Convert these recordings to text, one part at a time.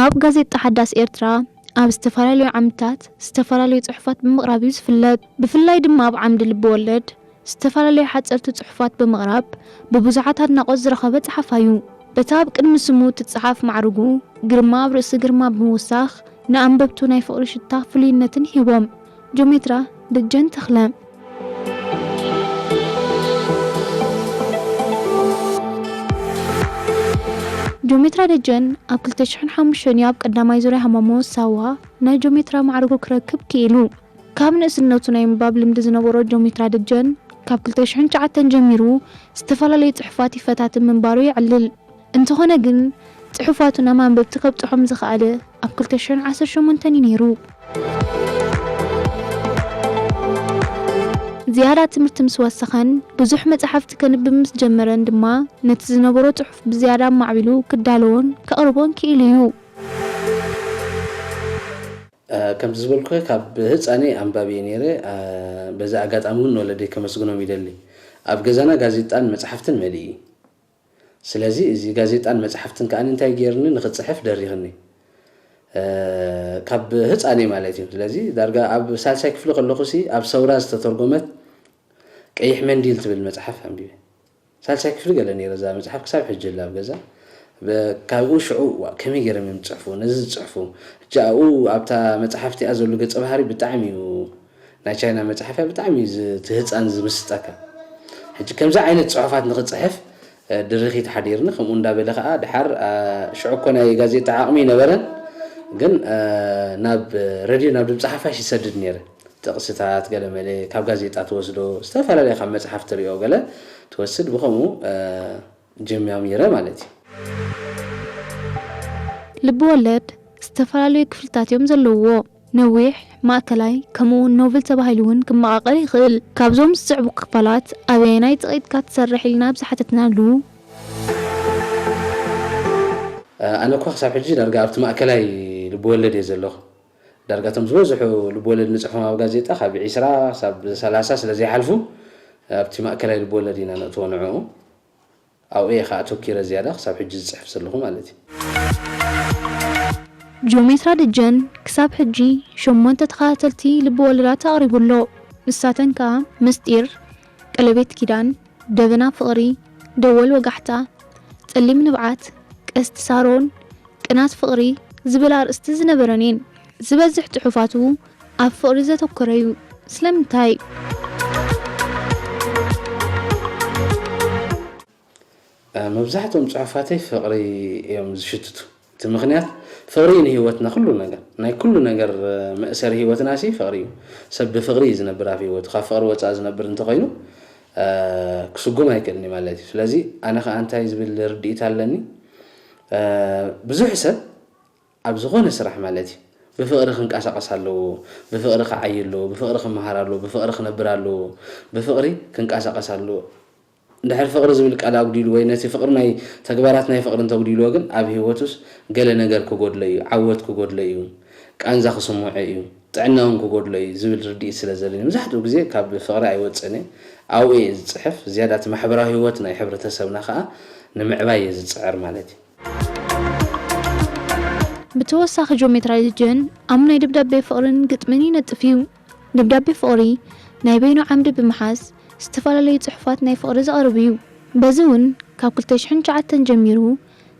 ኣብ ጋዜጣ ሓዳስ ኤርትራ ኣብ ዝተፈላለዩ ዓምድታት ዝተፈላለዩ ጽሑፋት ብምቕራብ እዩ ዝፍለጥ። ብፍላይ ድማ ኣብ ዓምዲ ልቢ ወለድ ዝተፈላለዩ ሓጸርቲ ጽሑፋት ብምቕራብ ብብዙሓት ኣድናቖት ዝረኸበ ጸሓፋይ እዩ። በታ ኣብ ቅድሚ ስሙ እትጸሓፍ ማዕርጉ ግርማ ኣብ ርእሲ ግርማ ብምውሳኽ ንኣንበብቱ ናይ ፍቕሪ ሽታ ፍሉይነትን ሂቦም። ጆሜትራ ደጀን ተኽለ። ጆሜትራ ደጀን ኣብ ክልተ ሽሕን ሓሙሽተን እዩ ኣብ ቀዳማይ ዙርያ ሃማሞ ሳዋ ናይ ጆሜትራ ማዕርጉ ክረክብ ክኢሉ። ካብ ንእስነቱ ናይ ምንባብ ልምዲ ዝነበሮ ጆሜትራ ደጀን ካብ ክልተ ሽሕን ትሽዓተን ጀሚሩ ዝተፈላለዩ ጽሑፋት ይፈታትን ምንባሩ የዕልል። እንተኾነ ግን ጽሑፋቱ ናብ ኣንበብቲ ከብጽሖም ዝኸኣለ ኣብ ክልተ ሽሕን ዓሰርተ ሸሞንተን እዩ ነይሩ። ዝያዳ ትምህርቲ ምስ ወሰኸን ብዙሕ መጻሕፍቲ ከንብብ ምስ ጀመረን ድማ ነቲ ዝነበሮ ጽሑፍ ብዝያዳ ኣማዕቢሉ ክዳለዎን ከቕርቦን ክኢሉ እዩ። ከምቲ ዝበልኩ ካብ ህፃነይ ኣንባቢ እየ ነይረ። በዚ ኣጋጣሚ እውን ንወለደይ ከመስግኖም ይደሊ። ኣብ ገዛና ጋዜጣን መፅሓፍትን መሊእ እዩ። ስለዚ እዚ ጋዜጣን መፅሓፍትን ከዓ እንታይ ገይርኒ ንክፅሕፍ ደሪኽኒ። ካብ ህፃነይ ማለት እዩ። ስለዚ ዳርጋ ኣብ ሳልሳይ ክፍሊ ከለኹ ሲ ኣብ ሰውራ ዝተተርጎመት ቀይሕ መንዲል ትብል መፅሓፍ ኣንቢበ። ሳልሳይ ክፍሊ ገለ ነይረ እዛ መፅሓፍ ክሳብ ሕጂ ኣላ ኣብ ገዛ። ካብኡ ሽዑ ዋ ከመይ ገይሮም እዮም ዝፅሕፉ ነዚ ዝፅሕፉ። ሕጂ ኣብኡ ኣብታ መፅሓፍ እቲኣ ዘሎ ገፀ ባህሪ ብጣዕሚ እዩ ናይ ቻይና መፅሓፍ እያ ብጣዕሚ እዩ እቲ ህፃን ዝምስጠካ። ሕጂ ከምዚ ዓይነት ፅሑፋት ንክፅሕፍ ድርኺት ሓዲርኒ ከምኡ እንዳበለ ከዓ ድሓር ሽዑ እኮ ናይ ጋዜጣ ዓቕሚ ይነበረን ግን ናብ ሬድዮ ናብ ድምፂ ሓፋሽ ይሰድድ ነይረ። ጥቕስታት ገለመለ ካብ ጋዜጣ ትወስዶ ዝተፈላለየ ካብ መፅሓፍ ትሪኦ ገለ ትወስድ ብኸምኡ ጀሚሮም ነይረ ማለት እዩ። ልቢ ወለድ ዝተፈላለዩ ክፍልታት እዮም ዘለውዎ። ነዊሕ፣ ማእከላይ ከምኡ እውን ኖቭል ተባሂሉ እውን ክመቓቐል ይኽእል። ካብዞም ዝስዕቡ ክፋላት ኣበየናይ ጸቒጥካ ትሰርሕ ኢልና ኣብ ዝሓተትናሉ፣ ኣነ እኳ ክሳብ ሕጂ ዳርጋ ኣብቲ ማእከላይ ልብወለድ እየ ዘለኹ። ዳርጋ እቶም ዝበዝሑ ልብወለድ ንፅሕፎም ኣብ ጋዜጣ ካብ ዒስራ ክሳብ ሰላሳ ስለ ዘይሓልፉ ኣብቲ ማእከላይ ልብወለድ ኢና ነእትዎ ንዕኡ። ኣብኡ እየ ከዓ ኣተኪረ ዝያዳ ክሳብ ሕጂ ዝፅሕፍ ዘለኹ ማለት እዩ። ጂኦሜትራ ደጀን ክሳብ ሕጂ ሸሞንተ ተኸታተልቲ ልቢ ወለዳት ኣቕሪቡ ኣሎ። ንሳተን ከዓ ምስጢር፣ ቀለቤት ኪዳን፣ ደበና ፍቕሪ፣ ደወል ወጋሕታ፣ ጸሊም ንብዓት፣ ቀስቲ ሳሮን፣ ቅናት ፍቕሪ ዝብል ኣርእስቲ ዝነበረን እየን። ዝበዝሕ ጽሑፋቱ ኣብ ፍቕሪ ዘተኮረ እዩ። ስለምንታይ? መብዛሕትኦም ጽሑፋተይ ፍቕሪ እዮም ዝሽትቱ። እቲ ምኽንያት ፍቕሪ እዩ ንህይወትና ኩሉ ነገር። ናይ ኩሉ ነገር መእሰሪ ህይወትና ሲ ፍቕሪ እዩ። ሰብ ብፍቕሪ እዩ ዝነብር ኣብ ህይወቱ። ካብ ፍቕሪ ወፃእ ዝነብር እንተኾይኑ ክስጉም ኣይክእልን እዩ ማለት እዩ። ስለዚ ኣነ ከዓ እንታይ ዝብል ርድኢት ኣለኒ፣ ብዙሕ ሰብ ኣብ ዝኾነ ስራሕ ማለት እዩ ብፍቕሪ ክንቀሳቐስ ኣለዎ፣ ብፍቕሪ ክዓይ ኣለዎ፣ ብፍቕሪ ክመሃር ኣለዎ፣ ብፍቕሪ ክነብር ኣለዎ፣ ብፍቕሪ ክንቀሳቐስ ኣለዎ። እንድሕር ፍቕሪ ዝብል ቃል ኣጉዲሉ ወይ ነቲ ፍቕሪ ናይ ተግባራት ናይ ፍቕሪ እንተጉዲልዎ ግን ኣብ ህይወቱስ ገለ ነገር ክጎድሎ እዩ፣ ዓወት ክጎድሎ እዩ፣ ቃንዛ ክስምዖ እዩ፣ ጥዕና እውን ክጎድሎ እዩ ዝብል ርድኢት ስለ ዘለኒ መብዛሕትኡ ግዜ ካብ ፍቕሪ ኣይወፅእን እየ። ኣብኡ እየ ዝፅሕፍ። ዝያዳ እቲ ማሕበራዊ ህይወት ናይ ሕብረተሰብና ከዓ ንምዕባይ እየ ዝፅዕር ማለት እዩ። ብተወሳኺ ጂኦሜትራ ደጀን ኣብ ናይ ደብዳቤ ፍቕርን ግጥምን ይነጥፍ እዩ። ደብዳቤ ፍቕሪ ናይ በይኑ ዓምዲ ብምሓዝ ዝተፈላለዩ ጽሑፋት ናይ ፍቕሪ ዘቕርብ እዩ። በዚ እውን ካብ ክልተ ሽሕን ትሽዓተን ጀሚሩ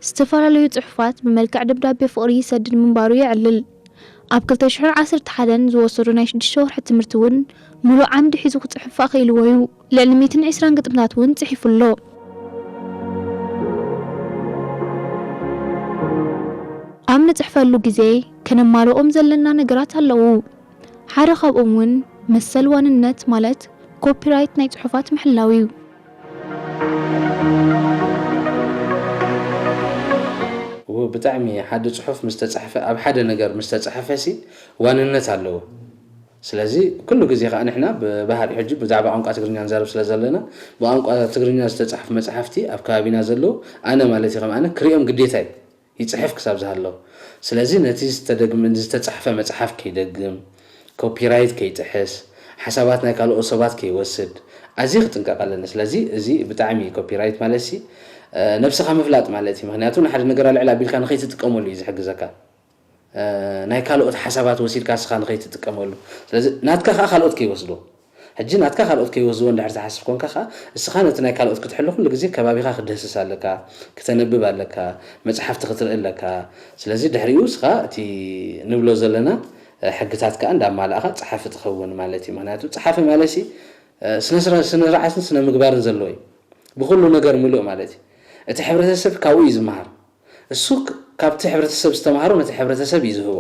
ዝተፈላለዩ ጽሑፋት ብመልክዕ ደብዳቤ ፍቕሪ ይሰድድ ምንባሩ የዕልል። ኣብ ክልተ ሽሕን ዓሰርተ ሓደን ዝወሰዶ ናይ ሽዱሽተ ወርሒ ትምህርቲ እውን ምሉእ ዓምዲ ሒዙ ክጽሕፍ ኣኽኢልዎ እዩ። ልዕሊ ሚእትን ዕስራን ግጥምታት እውን ጽሒፉ ኣሎ። ኣብ ንጽሕፈሉ ግዜ ከነማልኦም ዘለና ነገራት ኣለዉ። ሓደ ካብኦም እውን መሰል ዋንነት ማለት ኮፒራይት ናይ ጽሑፋት ምሕላው እዩ። ብጣዕሚ ሓደ ጽሑፍ ምስ ተጻሕፈ ኣብ ሓደ ነገር ምስ ተጻሕፈ ሲ ዋንነት ኣለዎ። ስለዚ ኩሉ ግዜ ከዓ ንሕና ብባህሪ ሕጂ ብዛዕባ ቋንቋ ትግርኛ ንዛረብ ስለ ዘለና፣ ብቋንቋ ትግርኛ ዝተጻሕፉ መጽሓፍቲ ኣብ ከባቢና ዘለዉ፣ ኣነ ማለት እዩ ከም ኣነ ክርእዮም ግዴታ እዩ። ይጽሕፍ ክሳብ ዝሃለዉ። ስለዚ ነቲ ዝተደግም-፣ ዝተጻሕፈ መጽሓፍ ከይደግም፣ ኮፒራይት ከይጥሕስ፣ ሓሳባት ናይ ካልኦት ሰባት ከይወስድ ኣዝየ ክጥንቀቕ ኣለኒ። ስለዚ እዚ ብጣዕሚ ኮፒራይት ማለት ሲ፣ እ፣ ነብስኻ ምፍላጥ ማለት እዩ። ምኽንያቱ ንሓደ ነገር ኣልዕል ኣቢልካ ንኸይትጥቀመሉ እዩ ዝሕግዘካ። እ፣ ናይ ካልኦት ሓሳባት ወሲድካ ንስኻ ንኸይትጥቀመሉ። ስለዚ ናትካ ከኣ ካልኦት ከይወስድዎ። ሕጂ ናትካ ካልኦት ከይወስድዎ እንድሕር ትሓስብ ኮንካ ከኣ፣ እስኻ ነቲ ናይ ካልኦት ክትሕሉ ኩሉ ግዜ ከባቢኻ ክትድህስስ ኣለካ፣ ክተንብብ ኣለካ፣ መጽሓፍቲ ክትርኢ ኣለካ። ስለዚ ድሕሪኡ እስኻ እቲ ንብሎ ዘለና፣ እ፣ ሕግታት ከኣ እንዳማላእኻ ጸሓፊ ትኸውን ማለት እዩ። ምኽንያቱ ጸሓፊ ማለት ሲ፣ እ፣ ስነ ስርዓትን ስነ ምግባርን ዘለዎ እዩ። ብኹሉ ነገር ምሉእ ማለት እዩ። እቲ ሕብረተሰብ ካብኡ እዩ ዝመሃር። እሱ ክ-፣ ካብቲ ሕብረተሰብ ዝተምሃሮ ነቲ ሕብረተሰብ እዩ ዝህቦ።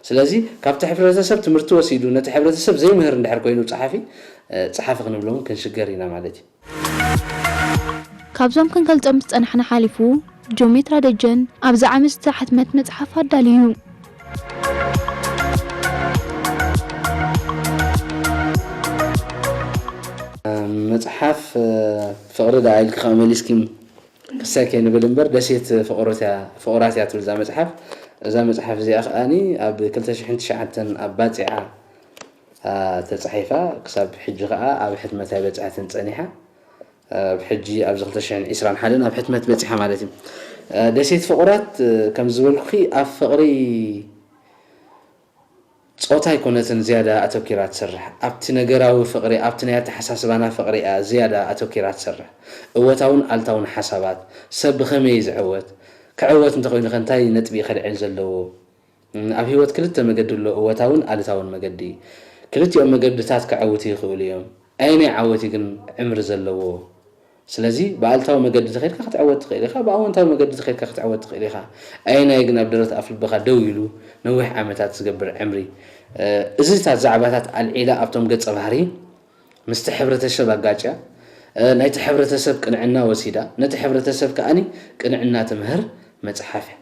ስለዚ ካብቲ ሕብረተሰብ ትምህርቲ ወሲዱ ነቲ ሕብረተሰብ ዘይምህር እንድሕር ኮይኑ ጸሓፊ፣ እ፣ ጸሓፊ ክንብሎ እውን ክንሽገር ኢና ማለት እዩ። ካብዞም ክንገልጾም ዝጸናሕና ሓሊፉ፣ ጆሜትራ ደጀን ኣብዚ ዓመት ዝተሓትመት መጽሓፍ ኣዳልዩ። መጽሓፍ፣ እ፣ ፍቕሪ ደኣ ኢልኪ ከኣ መሊስኪ ክሳይ ከይንብል እምበር፣ ደሴት ፍቑራት እያ፣ ፍቑራት እያ ትብል እዛ መጽሓፍ። እዛ መጽሓፍ እዚኣ ከኣኒ ኣብ ክልተ ሽሕን ትሽዓተን ኣብ ባጽዓ፣ እ፣ ተጻሒፋ፣ ክሳብ ሕጂ ከኣ ኣብ ሕትመት ኣይበጽሐትን ጸኒሓ። ኣብ ሕጂ ኣብዚ ክልተ ሽሕን ዕስራን ሓደን ኣብ ሕትመት በጺሓ ማለት እዩ። እ፣ ደሴት ፍቑራት፣ እ፣ ከም ዝበልኩኺ ኣብ ፍቕሪ ጾታ ኣይኮነትን ዝያዳ ኣተኲራ ትሰርሕ። ኣብቲ ነገራዊ ፍቕሪ፣ ኣብቲ ናይ ኣተሓሳስባና ፍቕሪ እያ ዝያዳ ኣተኲራ ትሰርሕ። እወታውን ኣልታውን ሓሳባት፣ ሰብ ብኸመይ እዩ ዝዕወት? ክዕወት እንተኾይኑ ከ እንታይ ነጥቢ እዩ ከልዕል ዘለዎ? እም፣ ኣብ ህይወት ክልተ መገዲ ኣሎ፣ እወታውን ኣሉታውን መገዲ። ክልቲኦም መገድታት ከዐውቱ ይኽእሉ እዮም። ኣየናይ ዓወት እዩ ግን ዕምሪ ዘለዎ? ስለዚ ብኣሉታዊ መገዲ ተኸድካ ክትዕወት ትኽእል ኢኻ፣ ብኣወንታዊ መገዲ ተኸድካ ክትዕወት ትኽእል ኢኻ። ኣየናይ ግን ኣብ ደረት ኣፍ ልብኻ ደው ኢሉ ነዊሕ ዓመታት ዝገብር ዕምሪ? እ፣ እዚታት ዛዕባታት ኣልዒላ ኣብቶም ገጸ ባህሪ ምስቲ ሕብረተሰብ ኣጋጭያ፣ እ፣ ናይቲ ሕብረተሰብ ቅንዕና ወሲዳ፣ ነቲ ሕብረተሰብ ከኣኒ ቅንዕና ትምህር መጽሓፍ እያ።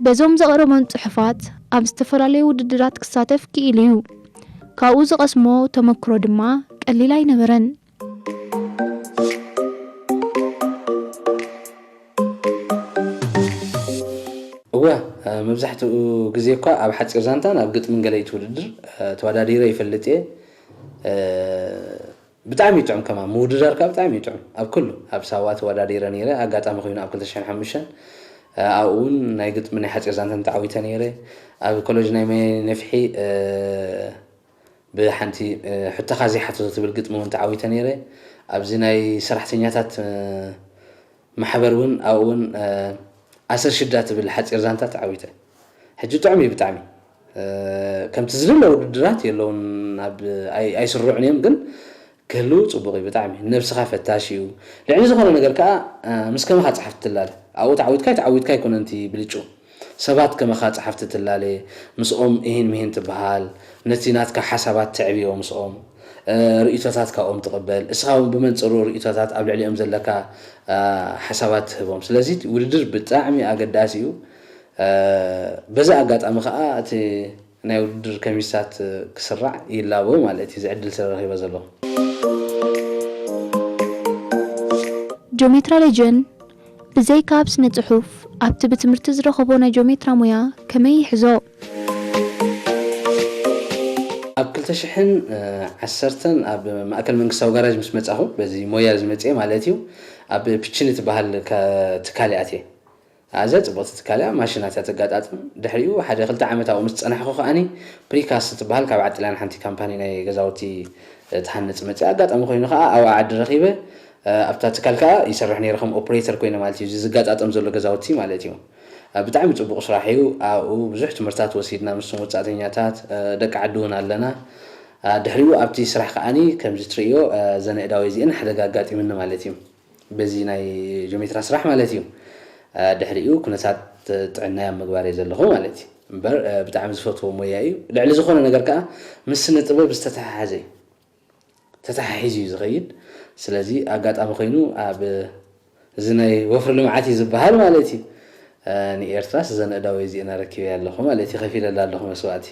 በዞም ዘቕረቦን ጽሑፋት ኣብ ዝተፈላለዩ ውድድራት ክሳተፍ ክኢሉ እዩ። ካብኡ ዝቐስሞ ተመክሮ ድማ ቀሊል ኣይነበረን። እወ፣ እ፣ መብዛሕትኡ ግዜ እኳ ኣብ ሓጺር ዛንታን ኣብ ግጥምን ገለ እዩ እቲ ውድድር፣ እ፣ ተወዳዲረ ይፈልጥ እየ። እ፣ ብጣዕሚ እዩ ጥዑም ከማን፣ ምውድዳር ከኣ ብጣዕሚ እዩ ጥዑም። ኣብ ኩሉ፣ ኣብ ሳዋ ተወዳዲረ ነይረ፣ ኣጋጣሚ ኮይኑ ኣብ ክልተ ሽሕን ሓሙሽተን፣ እ፣ ኣብኡ እውን ናይ ግጥሚ ናይ ሓጺር ዛንታን ተዓዊተ ነይረ። ኣብ ኮሌጅ ናይ ማይ ነፍሒ፣ እ፣ ብሓንቲ፣ እ፣ ሕቶኻ ዘይሓተቶ ትብል ግጥሚ እውን ተዓዊተ ነይረ። ኣብዚ ናይ ሰራሕተኛታት፣ እ፣ ማሕበር እውን ኣብኡ እውን፣ እ፣ ኣሰር ሽዳ ትብል ሓጺር ዛንታ ተዓዊተ። ሕጂ ጥዑም እዩ ብጣዕሚ። እ፣ ከምቲ ዝድለ ውድድራት የለውን፣ ኣብ፣ ኣይ-፣ ኣይስርዑን እዮም፣ ግን ክህልው ጽቡቕ እዩ ብጣዕሚ። ንነብስኻ ፈታሽ እዩ። ልዕሊ ዝኾነ ነገር ከኣ፣ እ፣ ምስ ከማኻ ጸሓፍቲ ትላለ። ኣብኡ ተዓዊትካ ኣይተዓዊትካ ኣይኮነን እቲ ብልጭኡ። ሰባት ከማኻ ጸሓፍቲ ትላለ፣ ምስኦም እሂን ምሂን ትበሃል፣ ነቲ ናትካ ሓሳባት ተዕብዮ ምስኦም፣ እ፣ ርእይቶታት ካብኦም ትቕበል፣ እስኻ እውን ብመንጽሩ ርእይቶታት ኣብ ልዕሊኦም ዘለካ፣ እ፣ ሓሳባት ትህቦም። ስለዚ ውድድር ብጣዕሚ ኣገዳሲ እዩ። እ፣ በዚ ኣጋጣሚ ከኣ እቲ ናይ ውድድር ከሚሳት ክስራዕ ይላቦ ማለት እዩ፣ እዚ ዕድል ስለ ረኺበ ዘለኹ። ጆሜትራ ደጀን ብዘይካ ኣብ ስነ ጽሑፍ፣ ኣብቲ ብትምህርቲ ዝረኸቦ ናይ ጆሜትራ ሞያ ከመይ ይሕዞ? ኣብ ክልተ ሽሕን ዓሰርተን ኣብ ማእከል መንግስታዊ ጋራጅ ምስ መጻኹ፣ በዚ ሞያ ዝመጽኤ ማለት እዩ፣ ኣብ ፒችኒ ትበሃል ከ-፣ ትካል እየ ኣትየ። ኣዝያ ጽብቕቲ ትካል እያ፣ ማሽናት እያ ተጋጣጥም። ድሕሪኡ ሓደ ክልተ ዓመት ኣብኡ ምስ ጸናሕኩ ከኣኒ ፕሪካስት ትበሃል ካብ ዓዲ ጥልያን ሓንቲ ካምፓኒ ናይ ገዛውቲ ትሃንጽ መጽያ። ኣጋጣሚ ኮይኑ ከኣ ኣብኣ ዓዲ ረኺበ፣ እ፣ ኣብታ ትካል ከኣ ይሰርሕ ነይረ ከም ኦፕሬተር ኮይነ ማለት እዩ። እዚ ዝጋጣጠም ዘሎ ገዛውቲ ማለት እዩ። እ፣ ብጣዕሚ ጽቡቕ ስራሕ እዩ። ኣብኡ ብዙሕ ትምህርታት ወሲድና ምስቶም ወጻእተኛታት፣ እ፣ ደቂ ዓዲ እውን ኣለና። እ፣ ድሕሪኡ ኣብቲ ስራሕ ከኣኒ ከምዚ ትርእዮ፣ እ፣ ዘነ እዳወይ እዚአን ሓደጋ ኣጋጢሙኒ ማለት እዩ። በዚ ናይ ጆሜትራ ስራሕ ማለት እዩ። እ፣ ድሕሪኡ ኩነታት ጥዕናይ ኣብ ምግባር እየ ዘለኹ ማለት እዩ። እምበር፣ እ፣ ብጣዕሚ ዝፈትዎ ሞያ እዩ። ልዕሊ ዝኾነ ነገር ከኣ ምስ ስነ ጥበብ ዝተተሓሓዘ እዩ። ተተሓሒዙ እዩ ዝኸይድ። ስለዚ ኣጋጣሚ ኮይኑ ኣብ እዚ ናይ ወፍሪ ልምዓት እዩ ዝበሃል ማለት እዩ። እ፣ ንኤርትራስ እዘን እዳወይ እዚአን ኣረኪበያ ኣለኹ ማለት እዩ። ከፊለላ ኣለኹ መስዋእቲ።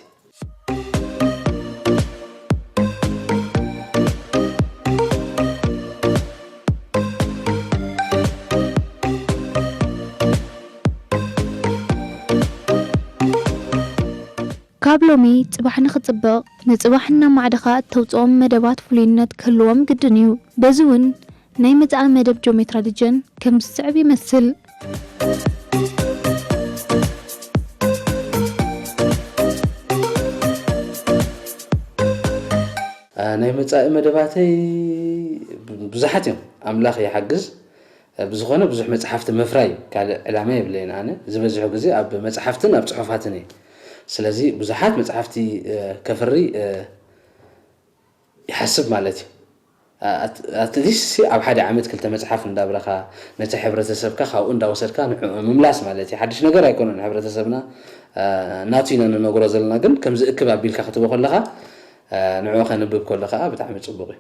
ኣብ ሎሚ ጽባሕ ንኽጽብቕ፣ ንጽባሕ እናማዕደኻ እተውጽኦም መደባት ፍሉይነት ክህልዎም ግድን እዩ። በዚ እውን ናይ መጻኢ መደብ ጂኦሜትራ ሊጀን ከም ዝስዕብ ይመስል። ናይ መጻኢ መደባተይ ብዙሓት እዮም። ኣምላኽ ይሓግዝ። ብዝኾነ ብዙሕ መጽሓፍቲ ምፍራይ ካልእ ዕላማ የብለይን። ኣነ ዝበዝሑ ግዜ ኣብ መጽሓፍትን ኣብ ጽሑፋትን እየ። ስለዚ ብዙሓት መጽሓፍቲ ከፍሪ ይሓስብ ማለት እዩ። ኣትሊስት ኣብ ሓደ ዓመት ክልተ መጽሓፍ እንዳብረኻ ነቲ ሕብረተሰብካ ካብኡ እንዳወሰድካ ንዕኡ ምምላስ ማለት እዩ። ሓድሽ ነገር ኣይኮነን። ሕብረተሰብና ናቱ ኢና ንነግሮ ዘለና፣ ግን ከምዚ እክብ ኣቢልካ ክትቦ ከለኻ ንዕኡ ከንብብ ከሎ ከዓ ብጣዕሚ ጽቡቕ እዩ።